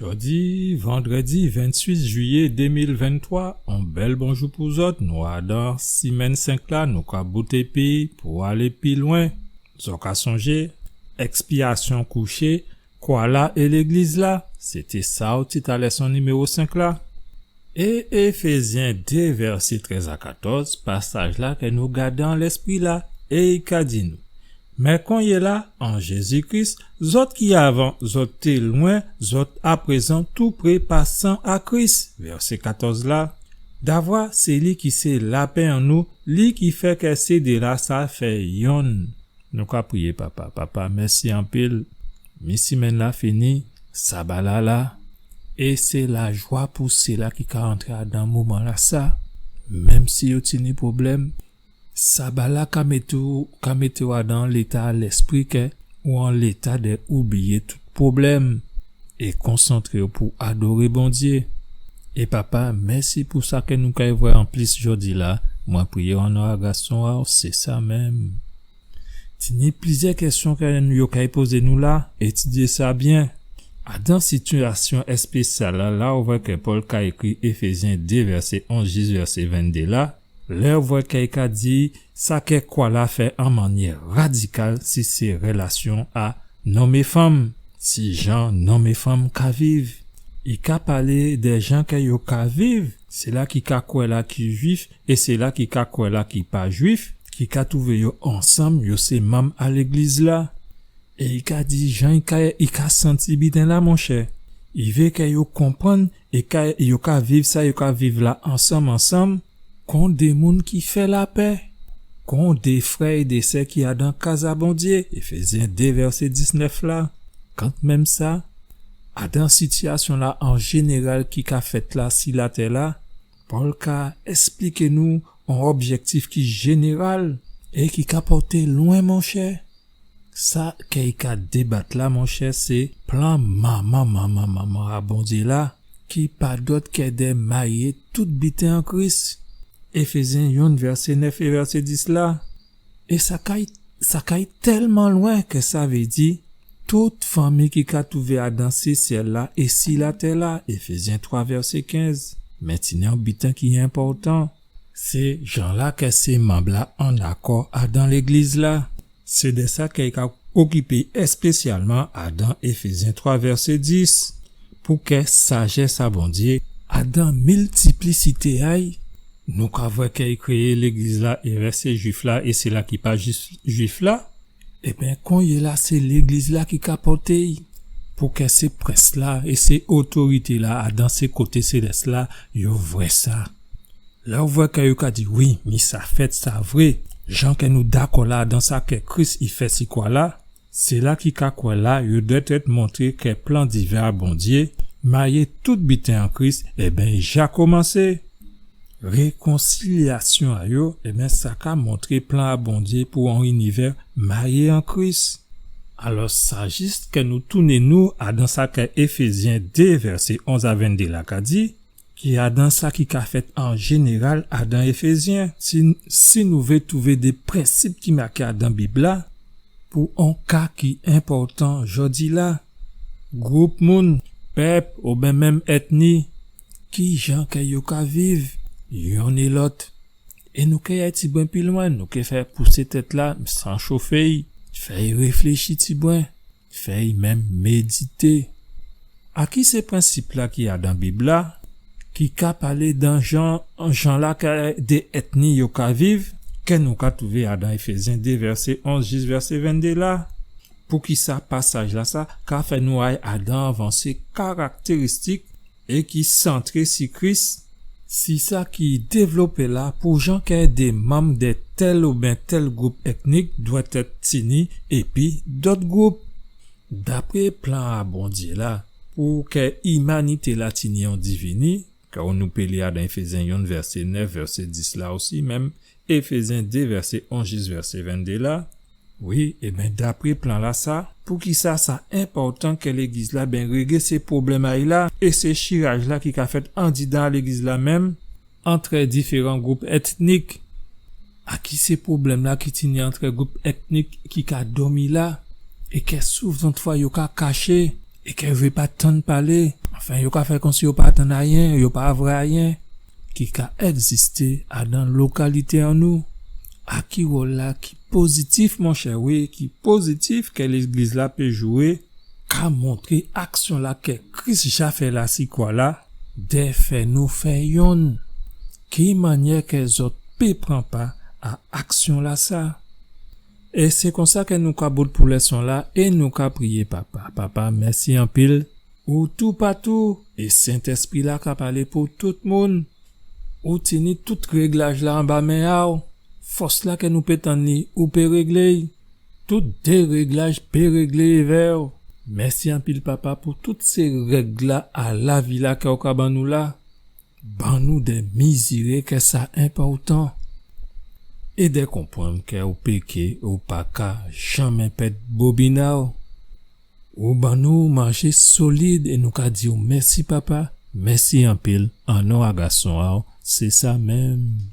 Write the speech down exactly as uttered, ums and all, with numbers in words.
Jòdi, vandrèdi ventuit jwiyé dé mil venntwa, on bèl bonjou pou zòt. Nou adan simenn senk la, nou ka bout épi pou alé pi lwen. Zòt ka sonjé, èkspyasyon kouché, kwa la é légliz la, sé té sa ou tit a lèson niméwo senk la. É Éfézyen dé vèsé trèz a katòz, pasaj la kè nou gadé an lèspri la, é i ka di nou, mé konyéla, an Jézi Kris, zòt ki avan, zòt té lwen, zòt aprézan tou pré pa san a Kris. Vèsé katòz la, davwa sé li ki sé lapè an nou, li ki fè kè sé dé la sa fè yonn. Nou ka priyé, Papa. Papa, mèsi anpil. Mi simenn la fini, saba la la. É sé lajwa pou sila ki ka antré adan moman la sa. Menm si yo tini pwoblèm, saba la ka mété w, ka mété w adan léta lèspri kè ou an léta dè oubliyé tout pwoblèm é konsantré w pou adoré Bondyé. É Papa, mèsi pou sa kè nou kay vwè anplis jòdi la. Mwen priyé an non a gason a w, sé sa menm. Tini plizyè kèsyon kè yo kay pozé nou la, étidyé sa byen. Adan sitiyasyon èspésyal la, la ou vwè kè Pòl ka ékri Éfézyen dé vèsé onz jis vèsé venndé la, lè ou vwè kè i ka di sa kè kwa la fè an mannyè radikal si sé rèlasyon a nonm é fanm, si jan nonm é fanm ka viv. I ka palé dè jan kè yo ka viv, sila ki ka kwè la ki jwif é sila ki ka kwè la ki pa jwif, ki ka twouvé yo ansanm, yo sé manm a légliz la. É i ka di jan i ka, i ka santi biten la, monchè. I vé kè yo konprann é kè yo ka viv sa, yo ka viv la ansanm, ansanm, kon dé moun ki fè lapè, kon dé frè é dé sè ki adan kaz a Bondyé, Éfézyen dé vèsé diznèf la. Kantmenm sa, adan sitiyasyon la an jénéral ki ka fèt la si latè la, Pòl ka èspliké nou on objèktif ki jénéral é ki ka pòté lwen, monchè. Sa kè i ka débat la, monchè, sé plan manman, manman, manman a Bondyé la, ki pa dòt kè dè mayé tout biten an Kris. Éfézyen yonn, vèsé nèf é vèsé dis la. É sa kay, sa kay tèlman lwen kè sa vé di tout fanmi ki ka twouvé adan sé syèl la é si latè la, Éfézyen twa, vèsé kenz. Mé tini on biten ki enpòtan. Sé jan la kè sé manm la an akò adan légliz la. Sé dè sa kè i ka okipé èspésyalman adan Éfézyen twa vèsé dis, pou kè sajès a Bondyé, adan miltiplisité a'y, nou ka vwè kè i kréyé légliz la, é vè sé jwif la, é sila ki pa jwif, jwif la, ében, konyéla sé légliz la ki ka pòté'y, pou kè sé prens la, é sé otorité la, adan sé koté sélès la, yo vwè sa. Lè ou vwè kè yo ka di, wi, mi sa fèt, sa vré, jan kè nou dakò la adan sa kè Kris i fè si kwa la, sila ki ka kwè la, yo dwèt èt montré kè plan diven a Bondyé, mayé tout biten an Kris, ében, i ja komansé. Rékonsilyasyon a yo, ében, sa ka montré plan a Bondyé pou on inivè mayé an Kris. Alò, sa jis kè nou tounen nou adan sa kè Éfézyen dé, vèsé onz a venndé la ka di, ki adan sa ki ka fèt an jénéral adan Éfézyen. Si, si nou vé twouvé dé prensip ki maké adan Bib la, pou on ka ki enpòtan jòdi la, gwoup moun, pèp, oben menm ètni, ki jan kè yo ka viv yonn é lòt. É nou ké ay tibwen pi lwen, nou ké fè pousé tèt la san chofé'y, fè'y réfléchi tibwen, fè'y menm médité. A ki sé prensip la ki adan Bib la, ki ka palé dan jan, jan la kè dé ètni yo ka viv, kè nou ka twouvé adan Éfézyen dé vèsé onz jis vèsé venndé la. Poukisa pasaj la sa ka fè nou ay adan avansé karaktéristik é ki santré si Kris, si sa ki dévlopé la pou jan kè dé manm dè tèl oben tèl gwoup ètnik dwèt èt tini épi dòt gwoup. Dapré plan a Bondyé la, pou kè imanité la tini on divini, kè nou pé li adan Éfézyen yonn vèsé nèf, vèsé dis la osi, menm Éfézyen dé vèsé onz jis vèsé venndé la, wi, ében, dapré plan la sa, poukisa sa enpòtan kè légliz la ben réglé sé pwoblèm a'y la, é sé chiraj la ki ka fèt andidan a légliz la menm, antrè diféran gwoup ètnik. A ki sé pwoblèm la ki tini antrè gwoup ètnik ki ka dòmi la, é kè souvan fwa yo ka kaché, é kè yo vé pa tann palé. Anfen, yo ka fè konsi yo pa tann ayen, yo pa vwè ayen ki ka ègzisté adan lokalité an nou. A ki wòl-la ki pozitif, monchè, wi, ki pozitif ke légliz-la pé jwé, ka montré aksyon-la ke Kris ja fè la si kwa-la, dè fè nou fè yonn. Ki mannyè ke zòt pé pran pa a aksyon-lasa? É sé konsa ke nou ka bout pou lèson-la é nou ka priyé Papa. Papa, mèsi anpil. Ou toupatou, é Sentèspri-la ka palé pou tout moun. Ou tini tout réglaj-la anba men a'w. Fòs-la ke nou pé tann li, ou pé réglé. Tout déréglaj pé réglé évè'w. Mèsi anpil, Papa, pou tout sé règ-la a lavi-la ke ou ka ban nou la. Ban nou dè miziré ke sa enpòtan. É dè konprann ke ou pé ké, ou pa ka janmé pèd bobin a'w. Ou ban nou manjé solid é nou ka di'w mèsi, Papa. Mèsi anpil. An non a Gason a'w, sé sa menm.